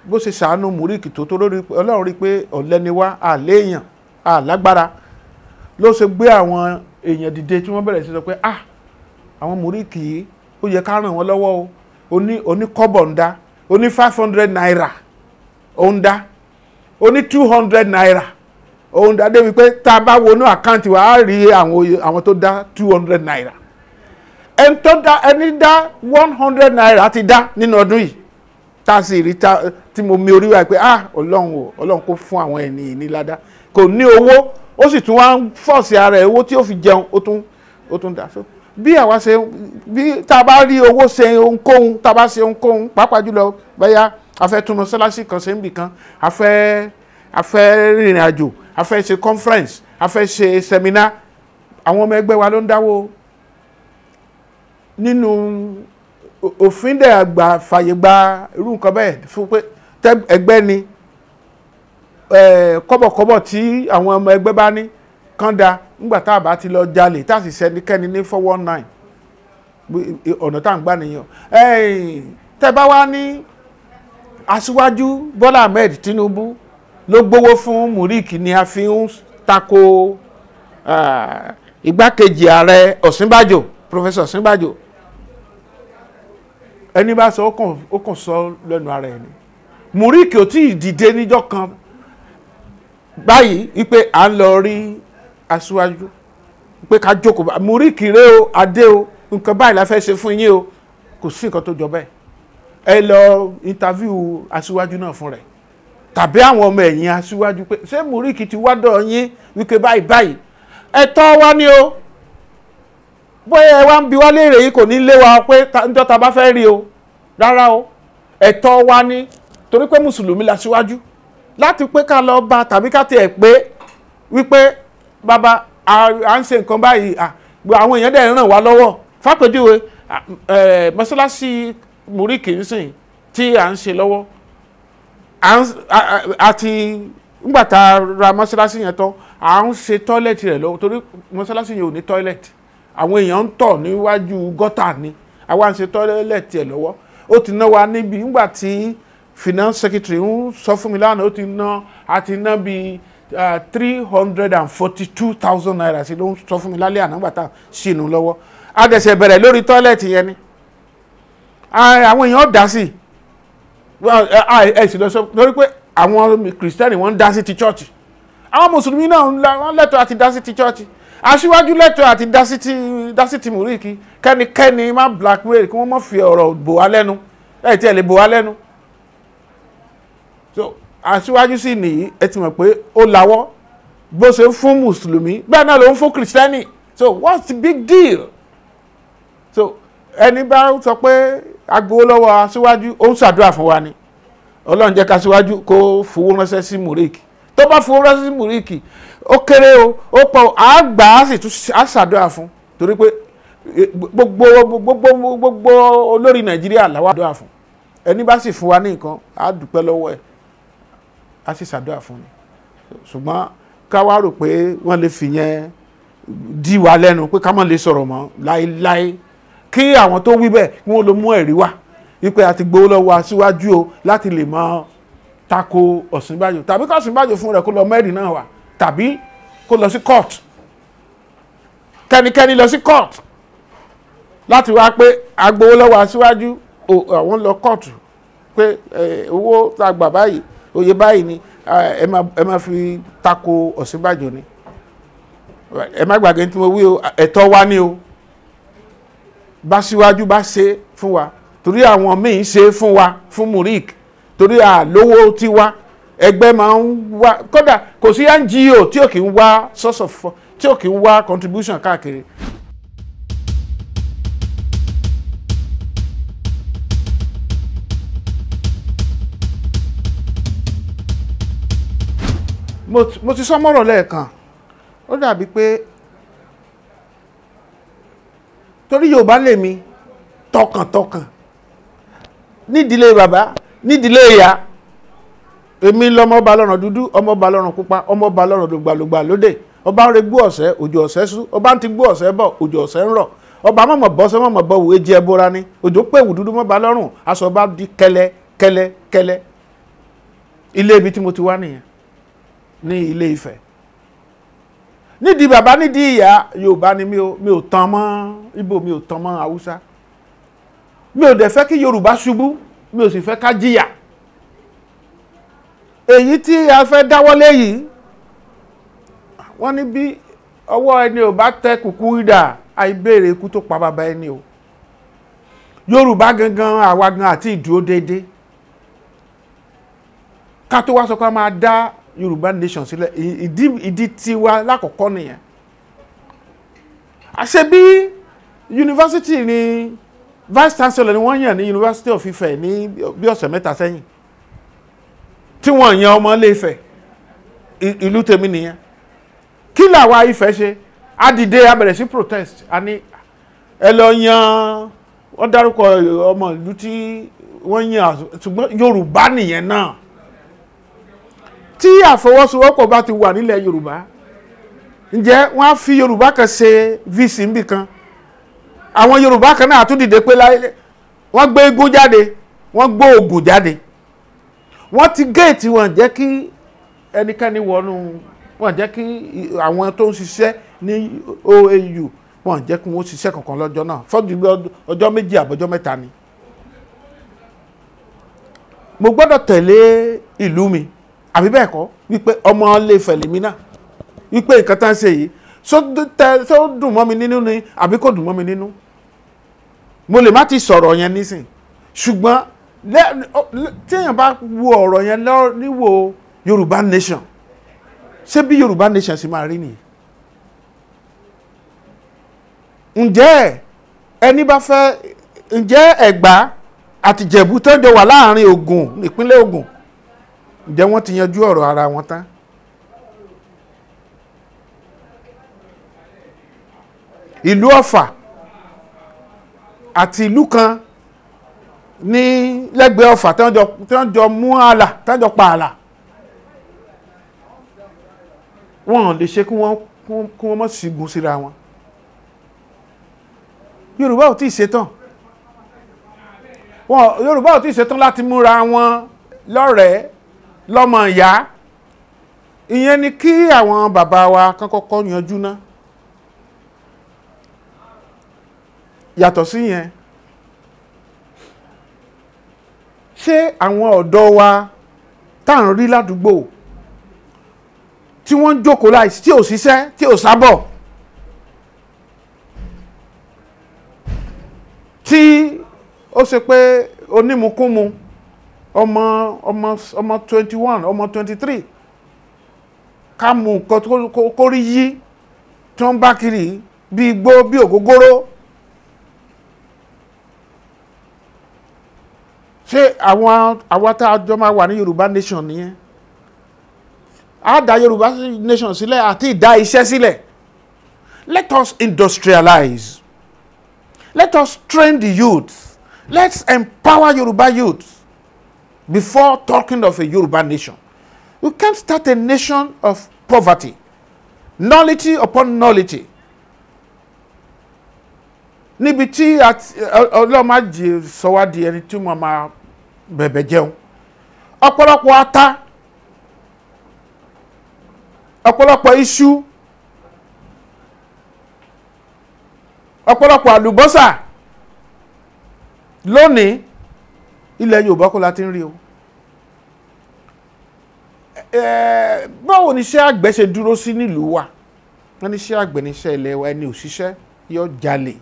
bó ṣe ṣàánú Múríkì tó lórí, Ọlọ́run rí pé ọ̀lẹ ni wá, àléèyàn, àlágbára, ló ṣe gbé àwọn èèyàn dìde tí wọ́n bẹ̀rẹ̀ sí sọ pé ah, àwọn Múríkì yìí ó yẹ ká ràn wọ́n lọ́wọ́ o. Oní kọ́bọ̀ ń dá, oní 500 naira ó ń dá, oní 200 naira ó ń dá, débi pé tá a bá wọnú àkáǹtì wa á rí àwọn tó dá 200 naira. Ẹni tó dá, ẹni dá 100 naira ti dá nínú ọdún yìí, tá a sì rí tí mo mi orí wa pé ah, Ọlọ́run o, Ọlọ́run kó fún àwọn ẹni ní ládá. Kò ní owó, ó sì tún wá ń fọ̀ọ̀sì ara ẹ̀, owó tí ó fi jẹun ó tún dá. So bí àwa ṣe, bí tá a bá rí owó ṣe ohunkóhun, tá a bá ṣe ohunkóhun, pàápàá jùlọ bẹ́yà a fẹ́ tún mọ́ṣáláṣí kan ṣe níbì kan, a fẹ́ rìnrìn àjò, a fẹ́ ṣe conference, a fẹ́ ṣe seminar, àwọn ọmọ ẹgbẹ́ wa ló ń dáwó. Nínú òfin dẹ̀ àgbà fàyè gba irú nǹkan bẹ́ẹ̀ fún pé ẹgbẹ́ ni kọ́bọ̀kọ́bọ̀ tí àwọn ọmọ ẹgbẹ́ bá ní kán da, nígbà tá a bá ti lọ jalè, tá a sì sẹ́nikẹ́ni ní 419, ọ̀nà tá à ń gbà nìyẹn. Tẹ́ bá wá ní aṣíwájú Bọ́lá Ahmed Tinubu ló gbowó fún Múríkì ni a fi ń tako igbákejì ààrẹ Ọ̀ṣínbàjò, Professor Ọ̀ṣínbàjò. Ẹni bá sọ ó kàn sọ lẹ́nu ara ẹ̀ ni. Múríkì ò tí ì dìde níjọ́ kan báyìí wípé à ń lọ rí aṣíwájú pé ká jókòó, Múríkì rẹ o, adé o, nǹkan báyìí la fẹ́ ṣe fún yín o. Kò sí nǹkan tó jọ bẹ́ẹ̀. Ẹ lọ interview aṣíwájú náà fún rẹ̀, tàbí àwọn ọmọ ẹ̀yìn aṣíwájú pé ṣé Múríkì ti wádọ̀ yín wípé báyìí báyìí ẹ̀tọ́ wa ni o, bóyá ẹ wá ń bi wá léèrè yìí kò ní lé wa pé níjọ́ ta bá fẹ́ rí o, rárá o, ẹ̀tọ́ wa ni, torí pé mùsùlùmí la ṣíwájú, láti pé ká lọ bá tàbí ká tiẹ̀ pé wípé bàbá à ń ṣe nǹkan báyìí, àwọn èèyàn dẹ̀ ń ràn wá lọ́wọ́. Fàpèjúwe mọ́ṣáláṣí Múríkì ń sìn tí à ń ṣe lọ́wọ́, àti nígbà tá a ra mọ́ṣáláṣí yẹn tán, à ń ṣe tọ́ílẹ̀tì rẹ̀ lọ́wọ́, torí mọ́ṣáláṣí yẹn ò ní tọ́ílẹ̀tì, àwọn èèyàn ń tọ̀ níwájú gọ́tà ni, àwa ń ṣe tọ́ílẹ̀tì ẹ̀ lọ́wọ́. Ó ti ná wa níbi, nígbà tí finance secretary ń sọ fún mi lánàá, ó ti ná, a ti ná bíi 342,000 naira sí ló ń sọ fún mi lálẹ́ àná nígbà tá a ṣìnú lọ́wọ́. A dẹ̀sẹ̀ bẹ̀rẹ̀ lórí tọ́ílẹ̀tì yẹn ni, àwọn èèyàn dá sí ẹ sì lọ sọ lórí pé àwọn kìrìsìtẹ́nì wọ́n ń dá sí ti chọ́ọ̀chì, àwọn mùsùlùmí náà wọ́n lẹ́tọ̀ọ́ àti dá sí ti chọ́ọ̀chì, aṣíwájú lẹ́tọ̀ọ́ àti dá sí ti Múríkì. Kẹ́nikẹ́ni má blackmail, kí wọ́n má fi ọ̀rọ̀ bò wá lẹ́nu, ẹ̀ tí ẹ lè bò wá lẹ́nu. So aṣíwájú sì nìyí, ẹ ti mọ̀ pé ó lawọ́, bó ṣe ń fún mùsùlùmí bẹ́ẹ̀ náà ló ń fún kìrìsìtẹ́nì. So what's the big deal? So ẹni bá sọ pé agbowó lọ́wọ́ aṣíwájú, ó ń ṣàdúrà fún wa ni. Ọlọ́run jẹ́ ká aṣíwájú kó fowó ránṣẹ́ sí Múríkì. Tó bá fowó ránṣẹ́ sí Múríkì, ó kéré o, ó pọ̀, á gbà á sì tún á ṣàdúrà fún, torí pé gbogbo gbogbo gbogbo olórí Nàìjíríà làwa àdúrà fún. Ẹni bá sì fún wa ní nǹkan, á dúpẹ́ lọ́wọ́ ẹ̀, á sì ṣàdúrà fún ni. Ṣùgbọ́n ká wá rò pé wọ́n lè fi yẹn dí wa lẹ́nu pé ká má lè sọ̀rọ̀ mọ́ láéláé. Kí àwọn tó wí bẹ́ẹ̀ kí wọ́n lọ mú ẹ̀rí wá wípé a ti gbowó lọ́wọ́ aṣíwájú o láti lè mọ tako Ọ̀ṣínbàjò, tàbí kí Ọ̀ṣínbàjò fún rẹ̀ kó lọ mẹ́rin náà wá, tàbí kó lọ sí court, kẹ́nikẹ́ni lọ sí court láti wá pé a gbowó lọ́wọ́ aṣíwájú, àwọn lọ court pé owó tá a gbà báyìí, oye báyìí ni ẹ má fi tako Ọ̀ṣínbàjò ni. Ẹ má gbàgbé tí mo wí o, ẹ̀tọ́ wa ni o. Bá síwájú bá ṣe fún wa, torí àwọn míì ń ṣe fún wa fún Murik, torí àlówó tiwa ẹgbẹ́ máa ń wá. Kódà kò sí NGO tí ò kì í wá source of, tí ò kì í wá contribution káàkiri. Mo ti sọ mọ́rọ̀ lẹ́ẹ̀kan, ó dàbí pé torí Yorùbá lèmi tọkàntọkàn, nídìílé bàbá, nídìílé ìyá, èmi lọmọba lọ́rùn dúdú, ọmọba lọ́rùn pupa, ọmọba lọ́rùn lògbàlògbà lóde. Ọba ń re gbó ọ̀sẹ̀, òjò ọ̀sẹ̀ sú, ọba ń ti gbó ọ̀sẹ̀ bọ̀, òjò ọ̀sẹ̀ ń rọ̀, ọba mọ̀mọ̀ bọ́sẹ̀ mọ̀mọ̀ bọ̀ wò, èjì ẹbọra ni, òjò pèwù dúdú mọ́ba lọ́rùn, aṣọ ọba di kẹlẹ kẹlẹ kẹlẹ. Ilé ibi tí mo ti wá nìyẹn, ní Ilé Ifẹ̀. Nídìí bàbá, nídìí ìyá, Yorùbá ni. Mi ò tàn mọ́ Ìgbò, mi ò tàn mọ́ Haúsá. Mi ò dẹ̀ fẹ́ kí Yorùbá ṣubú, mi ò sì fẹ́ ká jìyà. Èyí tí a fẹ́ dáwọ́lé yìí, wọ́n ní bí ọwọ́ ẹni ò bá tẹ kùkú idà, àìbéèrè ikú tó pa bàbá ẹni o. Yorùbá gangan, àwa gan àti ìdúró déédéé, ká tó wá sọ pé a máa dá Yorùbá nation sílẹ̀. Ìdí tiwa lákọ̀ọ́kọ́ nìyẹn. Àṣẹ bí yunifásitì ni vice chancellor ni wọ́n yàn ní University of Ife ní bí ọ̀sẹ̀ 3 sẹ́yìn, tí wọ́n yan ọmọ Ilé Ifẹ̀, ìlú tèmi nìyẹn. Kí làwa Ifẹ̀ ṣe? A dìde, a bẹ̀rẹ̀ sí protest. A ní ẹ lọ yan, wọ́n dárúkọ ọmọ ìlú tí wọ́n yan, ṣùgbọ́n Yorùbá nìyẹn náà. Tí àfọwọ́sowọ́pọ̀ bá ti wà nílẹ̀ Yorùbá, ǹjẹ́ wọ́n á fi Yorùbá kan ṣe VC níbì kan, àwọn Yorùbá kan náà tún dìde pé láyé wọ́n gbé eégún jáde, wọ́n gbé Ògùn jáde, wọ́n ti géètì, wọ́n jẹ́ kí ẹnikẹ́ni wọnú, wọ́n jẹ́ kí àwọn tó ń ṣiṣẹ́ ní OAU, wọ́n jẹ́ kí wọ́n ṣiṣẹ́ kankan lọ́jọ́ náà fọ́jú ọjọ́ 2 àbọ̀jọ́ 3 ni. Mo gbọ́dọ̀ tẹ̀lé ìlú mi, àbí bẹ́ẹ̀ kọ́, wípé ọmọ Ilé Ifẹ̀ lèmi náà, wípé nǹkan tá ń ṣe yìí ṣó dùn mọ́ mi nínú ni àbí kò dùn mọ́ mi nínú. Mo lè má ti sọ̀rọ̀ yẹn nísìn, ṣùgbọ́n tí èèyàn bá wo ọ̀rọ̀ yẹn níwò Yorùbá nation, ṣé bí Yorùbá nation sì máa rí nìyí? Ǹjẹ́ ẹni bá fẹ́, ǹjẹ́ Ẹ̀gbá àti Ìjẹ̀bú tó jọ wà láàrin Ògùn, ìpínlẹ̀ Ògùn, ǹjẹ́ wọ́n ti yanjú ọ̀rọ̀ ara wọn tán? Ìlú Ọ̀fà àti ìlú kan ní lẹ́gbẹ̀ẹ́ Ọ̀fà tí wọ́n jọ mú ààlà, tí wọ́n jọ pa ààlà, wọ́n lè ṣe kí wọ́n má sígun síra wọn. Yorùbá ò tí ì ṣetán, Yorùbá ò tí ì ṣetán láti múra wọn lọ́rẹ̀ẹ́ lọ́mọ ìyá. Ìyẹn ni kí àwọn bàbá wa kán kọ́kọ́ yanjú ná. Yàtọ̀ sí yẹn, ṣé àwọn ọ̀dọ́ wa tá à ń rí ládùúgbò tí wọ́n ń jókòó láìsí, tí ò ṣiṣẹ́, tí ò sábọ̀, tí ó ṣe pé onímukúmu, ọmọ ọmọ ọmọ 21, ọmọ 23, ká mú nǹkan kó rí yí, tí wọ́n bá kiri bí igbó bí ògógóró, ṣé àwọn àwa tá a jọ máa wà ní Yorùbá nation nìyẹn? A dá Yorùbá nation sílẹ̀ àti ìdá iṣẹ́ sílẹ̀. Let us industrialize. Let us train the youth. Let's empower Yoruba youth before talking of a Yoruba nation. We can't start a nation of poverty, nullity upon nullity. Níbi tí Ọlọ́run má jẹ́ sọ wá di ẹni tí mo máa bẹ̀bẹ̀ jẹun. Ọ̀pọ̀lọpọ̀ ata, ọ̀pọ̀lọpọ̀ iṣu, ọ̀pọ̀lọpọ̀ àlùbọ́sà lónìí ilẹ̀ Yorùbá kọ́ la ti ń rí o. Báwo ni iṣẹ́ àgbẹ̀ ṣe dúró sí nílùú wa? Wọ́n ní iṣẹ́ àgbẹ̀ ní iṣẹ́ ilẹ̀ wa, ẹni òṣìṣẹ́ yóò jalè.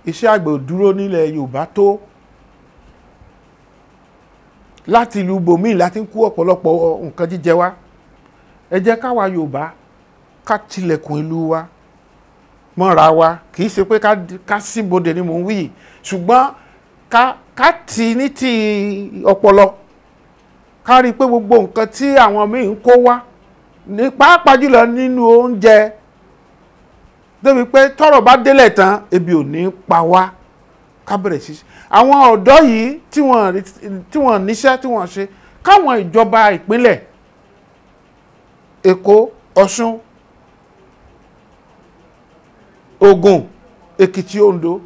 Iṣẹ́ àgbẹ̀ ò dúró nílẹ̀ Yorùbá tó. Láti ìlú bòmíì láti ń kó ọ̀pọ̀lọpọ̀ nǹkan jíjẹ wá. Ẹ jẹ́ káwa Yorùbá ká tilẹ̀kùn ìlú wa mọ́ra wa. Kì í ṣe pé ká síbodè ni mò ń wí yìí, ṣùgbọ́n ká tì ní ti ọpọlọ, ká rí i pé gbogbo nǹkan tí àwọn míì ń kó wá ní pàápàá jùlọ nínú oúnjẹ, débi pé tọ́rọ̀ bá délẹ̀ tán ebi ò ní pa wá. Ká bẹ̀rẹ̀ sí àwọn ọ̀dọ́ yìí tí wọ́n níṣẹ́ tí wọ́n ṣe, káwọn ìjọba ìpínlẹ̀ Èkó, Ọ̀ṣun, Ògùn, Èkìtì, Oǹdó,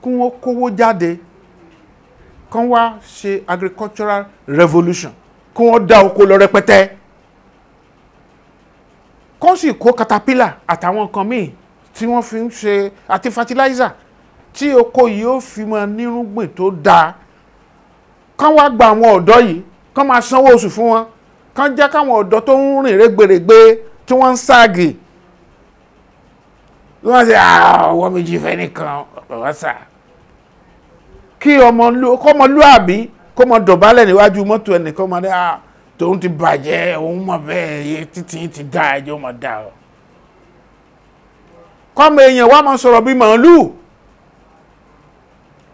kí wọ́n kówó jáde, kán wá ṣe agricultural revolution, kí wọ́n dá oko lọ rẹpẹtẹ, kán sì kó caterpillar àtàwọn nǹkan míì tí wọ́n fi ń ṣe àti fertilizer tí oko yìí ó fi máa nírúgbìn tó dáa. Kán wá gba àwọn ọ̀dọ́ yìí, kán máa sanwó oṣù fún wọn, kán jẹ́ káwọn ọ̀dọ́ tó ń rìn rẹ́gbẹ̀rẹ́gbẹ́ tí wọ́n ń ságì, wọ́n ṣe ọwọ́ méjì fẹ́ nìkan ọ̀rọ̀ sà, kí ọmọlúàbí kó mọ dọ̀bálẹ̀ níwájú mọ́tò ẹnìkan mọ́ ní tòun ti bàjẹ́, òun mọ̀ bẹ́ẹ̀ yé títí ti dá ẹjọ́ mọ̀ dá ọ. Kọ́mọ èèyàn wá máa sọ̀rọ̀ bí màálù.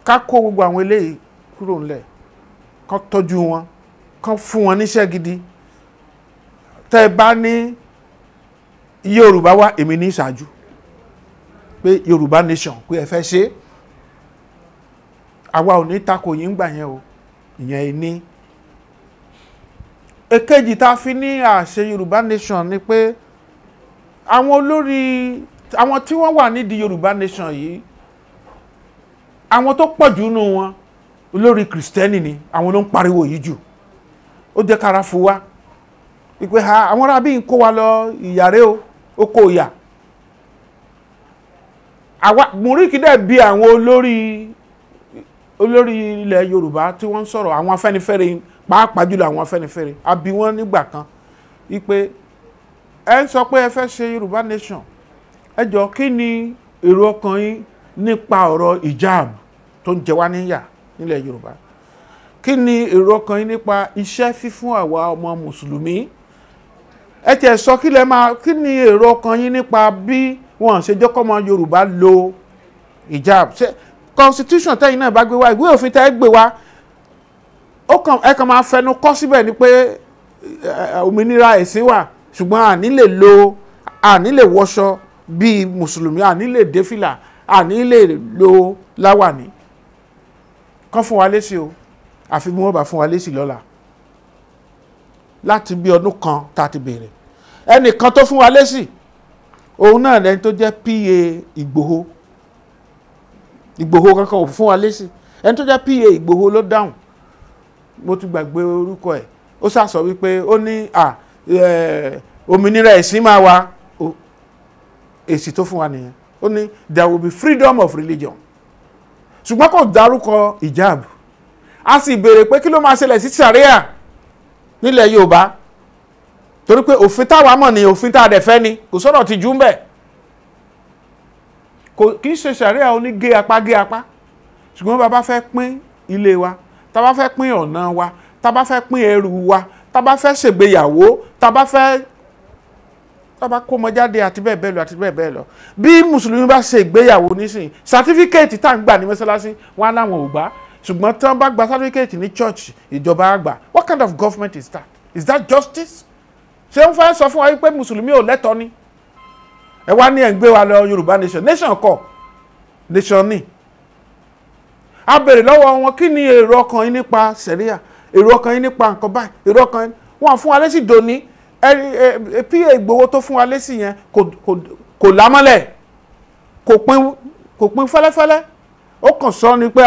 Ká kó gbogbo àwọn eléyìí kúrò ńlẹ̀, kán tọ́jú wọn, kán fún wọn níṣẹ́ gidi. Tẹ́ ẹ bá ní Yorùbá wá, èmi ní ìṣáájú pé Yorùbá nation pé ẹ fẹ́ ṣe, àwa ò ní tako yín gbà yẹn o. Ìyẹn ní èkejì tá a fi ní àṣẹ Yorùbá nation ni pé àwọn olórí, àwọn tí wọ́n wà nídìí Yorùbá nation yìí, àwọn tó pọ̀ jù nínú wọn olórí Kìrìsìtẹ́nì ni, àwọn ló ń pariwo yìí jù. Ó jẹ́ kára fún wa wípé ha, àwọn arábí ń kó wa lọ ìyàrá o, ó kó ìyà. Àwa Mùríkì dẹ̀ bí àwọn olórí ilẹ̀ Yorùbá tí wọ́n ń sọ̀rọ̀, àwọn Afẹ́nifẹ́re, pàápàá jùlọ àwọn Afẹ́nifẹ́re, a bí wọ́n nígbà kan wípé ẹ ń sọ pé ẹ fẹ́ ṣe Yorùbá nation, ẹ jọ kí ni èrò ọkàn yín nípa ọ̀rọ̀ ìjáàb tó ń jẹ wá níyà nílẹ̀ Yorùbá? Kí ni èrò ọkàn yín nípa iṣẹ́ fífún àwa ọmọ mùsùlùmí? Ẹ tiẹ̀ sọ kí lẹ máa, kí ni èrò ọkàn yín nípa bí wọ́n ṣe jẹ́ kọ́mọ Yorùbá lo ìjáàb? Ṣé constitution tẹ́yìn náà bá gbé wá, ìwé òfin tẹ́ gbé wá, ó kàn ẹ kàn máa fẹnu kọ́ síbẹ̀ ni pé òmìnira ẹ̀sìn wà, ṣùgbọ́n àní lè lo, àní lè wọṣọ bíi mùsùlùmí, àní lè dé fìlà, àní lè lo láwàní. Kán fún wa lésì o, àfi bí wọ́n bá fún wa lésì lọ́la. Láti bí ọdún kan tá a ti béèrè, ẹnìkan tó fún wa lésì, òun náà lẹni tó jẹ́ PA Ìgbòho. Ìgbòho kankan ò fún wa lésì, ẹni tó jẹ́ PA Ìgbòho ló dáhùn. Mo ti gbàgbé orúkọ ẹ̀. Ó ṣàṣọ wípé ó ní òmìnira ẹ̀sìn máa wà. Èsì tó fún wa nìyẹn. Ó ní there will be freedom of religion, ṣùgbọ́n kò dárúkọ ìjáàb. A sì béèrè pé kí ló máa ṣẹlẹ̀ sí sàríà nílẹ̀ Yorùbá, torí pé òfin táwa mọ̀ ni òfin tá a dẹ̀ fẹ́ ni, kò sọ̀rọ̀ tìjú ń bẹ̀. Kò kì í ṣe sàríà oní gé apá gé apá, ṣùgbọ́n bàbá fẹ́ pín ilé wa, tá bá fẹ́ pín ọ̀nà wa, tá bá fẹ́ pín ẹrù wa, tá bá fẹ́ ṣègbéyàwó, tá bá fẹ́ tá bá kó ọmọ jáde àti bẹ́ẹ̀ bẹ́ẹ̀ lọ àti bẹ́ẹ̀ bẹ́ẹ̀ lọ. Bí mùsùlùmí bá ṣe ìgbéyàwó nísìnyí, sátífíkẹ́ẹ̀tì tá à ń gbà ní mọ́sálásí wọn á láwọn ò gbà, ṣùgbọ́n tí wọ́n bá gba sátífíkẹ́ẹ̀tì ní church, ìjọba á gbà. What kind of government is that? Is that justice? Ṣé ń fẹ́ sọ fún wa wípé mùsùlùmí ò lẹ́tọ̀ọ́ ni? Ẹ wá ní ẹ̀ ń gbé wa lọ Yorùbá nation. Nation kọ́, nation ni. A béèrè lọ́wọ́ wọn kí ni èrò ọkàn yín nípa sẹ̀ríà, èrò ọkàn yín nípa nǹkan báyìí, èrò ọkàn yín. Wọ́n fún wa lésì dòní. PA Ìgbòho tó fún wa lésì yẹn kò lámọ́lẹ̀, kò pín fẹ́lẹ́fẹ́lẹ́. Ó kàn sọ ni pé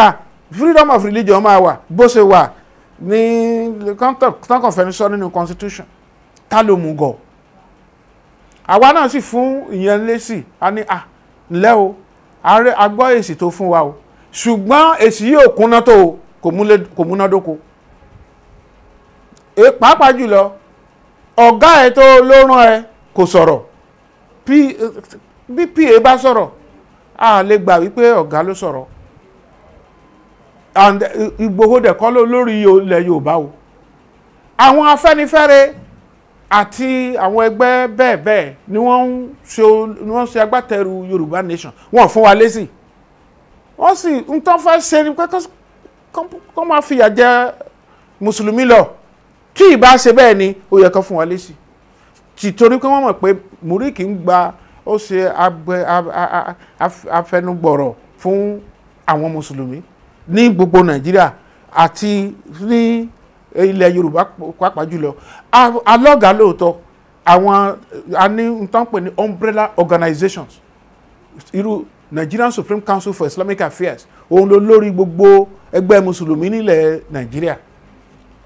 freedom of religion máa wà bó ṣe wà ní tọkànfẹ́ni sọ nínú constitution. Ta ló mú gọ̀? Àwa náà sì fún ìyẹn lésì. A ní à ńlẹ́ o, a gbọ́ èsì tó fún wa o, ṣùgbọ́n èsì yìí ò kúnná tó o, kò múnádóko. Pàápàá jùlọ ọ̀gá ẹ̀ tó ló rán ẹ kò sọ̀rọ̀. Bí PA bá sọ̀rọ̀, A lè gbà wípé ọ̀gá ló sọ̀rọ̀. And Ìgbòho dẹ̀ kọ́ lórí ilẹ̀ Yorùbá o. Àwọn Afẹ́nifẹ́re àti àwọn ẹgbẹ́ bẹ́ẹ̀ bẹ́ẹ̀ ni wọ́n ń ṣe agbátẹrù Yorùbá Nation. Wọ́n fún wa lésì. Wọ́n sì ń tán fẹ́ ṣe ni pé kọ́ máa fìyà jẹ mùsùlùmí lọ. Tí ìbá ṣe bẹ́ẹ̀ ni ó yẹ kó fún wa lésì. Tìtorí pé wọ́n mọ̀ pé Múríkì ń gba ó ṣe afẹnugbọ̀rọ̀ fún àwọn mùsùlùmí ní gbogbo Nàìjíríà àti ní ilẹ̀ Yorùbá pàápàá jùlọ. Alọ́gàá lóòótọ́, àwọn a ní n tán pè ní umbrella organizations, irú Nigerian Supreme Council for Islamic Affairs, òun ló lórí gbogbo ẹgbẹ́ mùsùlùmí nílẹ̀ Nàìjíríà,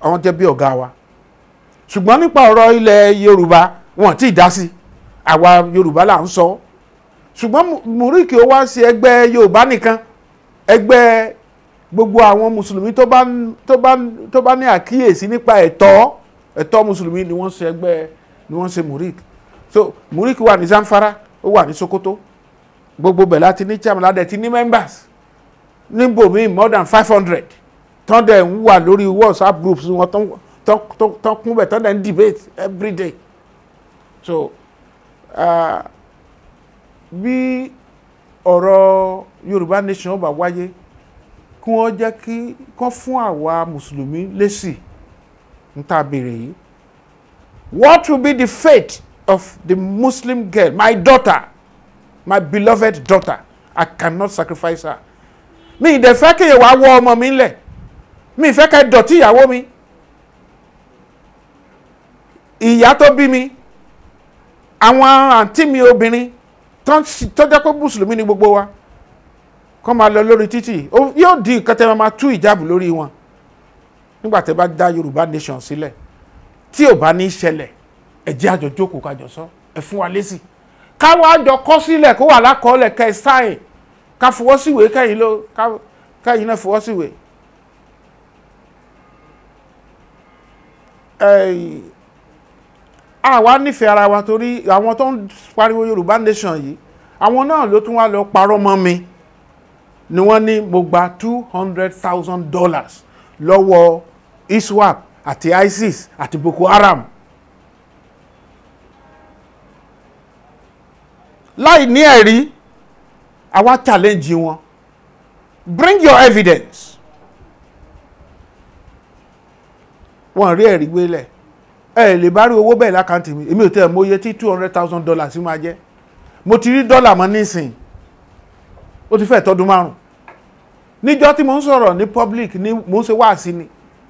àwọn jẹ́ bí ọ̀gá wa. Ṣùgbọ́n nípa ọ̀rọ̀ ilẹ̀ Yorùbá wọn tí ì dá sí, àwa Yorùbá là ń sọ. Ṣùgbọ́n Múríkì ó wá sí ẹgbẹ́ Yorùbá nìkan, ẹgbẹ́ gbogbo àwọn mùsùlùmí tó bá ní àkíyèsí nípa ẹ̀tọ́ mùsùlùmí ni wọ́n ṣe ẹgbẹ́, ni wọ́n ṣe Múríkì. So Múríkì wà ní Zamfara, ó wà ní Sokoto, gbogbo bẹ̀ láti ní chairman, ládẹ̀ ti ní members níbòmíì more than 500 tán dẹ̀ ń wà lórí WhatsApp groups wọn, tán kún bẹ̀, tán dẹ̀ ń debate every day. So bí ọ̀rọ̀ Yorùbá Nation bá wáyé, kí wọ́n jẹ́ kí kán fún àwa mùsùlùmí lésì ń ta béèrè yìí. What will be the fate of the Muslim girl, my daughter, my beloved daughter? I cannot sacrifice her. Mi ì dẹ̀ fẹ́ kí èèyàn wá wọ́ ọmọ mi ńlẹ̀, mi ì fẹ́ kẹ́ dọ̀tí ìyàwó mi, ìyá tó bí mi, àwọn àǹtí mi obìnrin tó jẹ́ pé mùsùlùmí ni gbogbo wa, kọ́ máa lọ lórí títì, yóò di nǹkan tẹ́ máa tú ìjáàbù lórí wọn nígbà tẹ́ bá dá Yorùbá Nation sílẹ̀. Tí ò bá ní ṣẹlẹ̀, ẹ jẹ́ àjọ jókòó kájọ sọ, ẹ fún wa lésì, káwọn àjọ kọ́ sílẹ̀ kó wà lákọọ́lẹ̀ kẹ́ ẹ sáìn, ká fọwọ́ síwèé, kẹ́yìn náà fọwọ́ síwèé. Àwa nífẹ̀ẹ́ ara wa torí àwọn tó ń pariwo Yorùbá Nation yìí, àwọn náà ló tún wá lọ parọ́ mọ́ mi, ni wọ́n ní mo gba $200,000 lọ́wọ́ ISWAP àti ISIS àti Boko Haram láì ní ẹ̀rí. Àwa challenge wọn, bring your evidence. Wọ́n rí ẹ̀rí gbélẹ̀. Ẹ lè bá rí owó bẹ́ẹ̀ lákàntì mi, èmi ò tẹ́ ẹ̀ mọ̀ iye tí $200,000 máa jẹ́. Mo ti rí dọ́là mọ́ nísìn, ó ti fẹ́ tọdún 5. Níjọ́ tí mo ń sọ̀rọ̀ ní public, ní mo ń ṣe wáàsí ni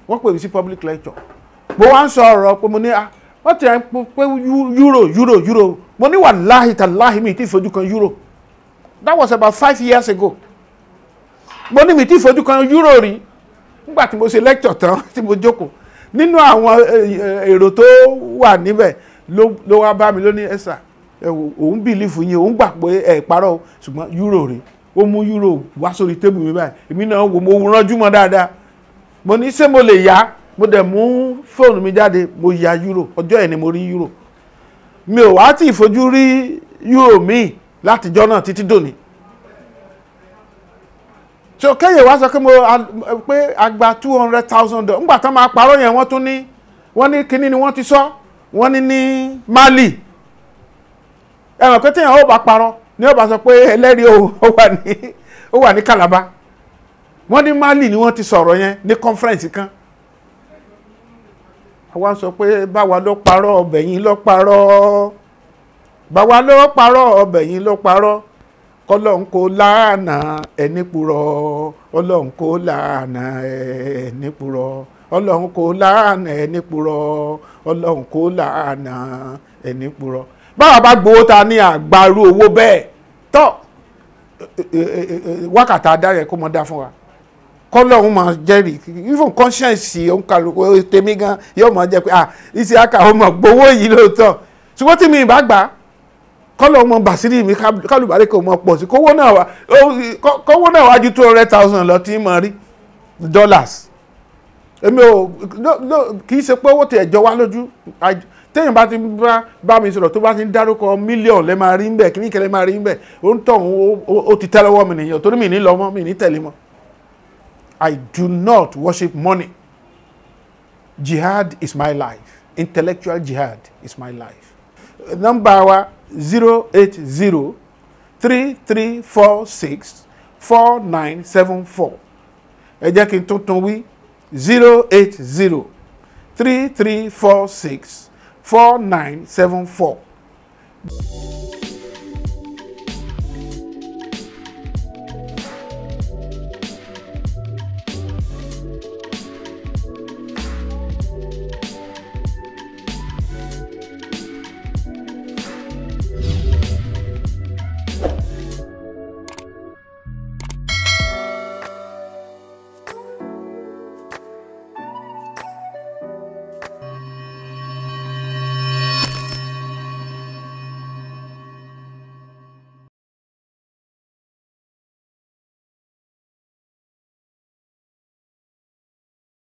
wọ́n pè mí sí public lecture. Mo wá ń sọ ọ̀rọ̀ pé mo ní wọ́n ti ń pé euro euro euro, mo ní wàláhì tàláhì mi ti fojú kan euro. That was about 5 years ago. Mo ní mi ti fojú kan euro rí. Nígbà tí mo ṣe lecture tán tí mo jókòó, nínú àwọn èrò tó wà níbẹ̀ ló wá bá mi lóní ẹ̀sà, òun bìlífù yín, òun gbà pé ẹ̀ parọ́, ṣùgbọ́n euro rí. Ó mú euro wá sórí tébù mi báyìí, èmi náà wò, mo ránjú mọ́ dáadáa. Mo ní ṣé mo lè yá? Mo dẹ̀ mú fóònù mi jáde, mo ya euro. Ọjọ́ ẹ̀ ni mo rí euro. Mi ò wá tí ì fojú rí euro míì látijọ́ náà títí dòní. So kéye wá sọ pé mo pé a gba $200,000. Ńgbà tán máa parọ́ yẹn, wọ́n tún ní wọ́n ní kíní ni wọ́n ti sọ, wọ́n ní ní Mali. Ẹ mọ̀ pé téèyàn ó bá parọ́ ní ó bá sọ pé ẹlẹ́rìí ó wà ní Calabar. Wọ́n ní Mali ni wọ́n ti sọ̀rọ̀ yẹn ní conference kan. Àwa sọ pé báwa ló parọ́ ọbẹ̀ yín ló parọ́, báwa ló parọ́ ọbẹ̀ yín ló parọ́, kọ́lọ́hún kó láàánà ẹni purọ́, ọlọ́hún kó láàánà ẹni purọ́, ọlọ́hún kó láàánà ẹni purọ́, ọlọ́hún kó láàánà ẹni purọ́. Báwa bá gbowó ta ní àgbàrú owó bẹ́ẹ̀ tọ́ wákàtí adáyẹ kó mọ dá fún wa, kọ́lọ́hún máa jẹ́rìí, even conscience òǹkàlùkù tèmi gan yóò máa jẹ́ pé ah Isiaka ó mọ̀ gbowó yìí lóòótọ́, ṣùgbọ́n tí mi ì bá gbà á kọ́lọ́ mọ bàṣírí mi kálùbárí kò mọ pọ̀ sí, kówó náà wá ju 200,000 lọ tí mo rí dollars. Èmi ò kì í ṣe pé owó tiẹ̀ jọ wá lójú. Téèyàn bá ti bá mi sọ̀rọ̀, tó bá ti ń dárúkọ mílíọ̀nù lẹ́ máa rí ń bẹ̀, kíní kẹlẹ́ máa rí ń bẹ̀, ó ń tọ̀ ó ti tẹ́ lọ́wọ́ mi nìyẹn, torí mi ní lọ mọ́, mi ní tẹ̀lé mọ́. I do not worship money. Jihad is my life. Intellectual jihad is my life. Nọ́mbà wa 08033464974. Ẹ jẹ́ kí n tuntun wí: 08033464974.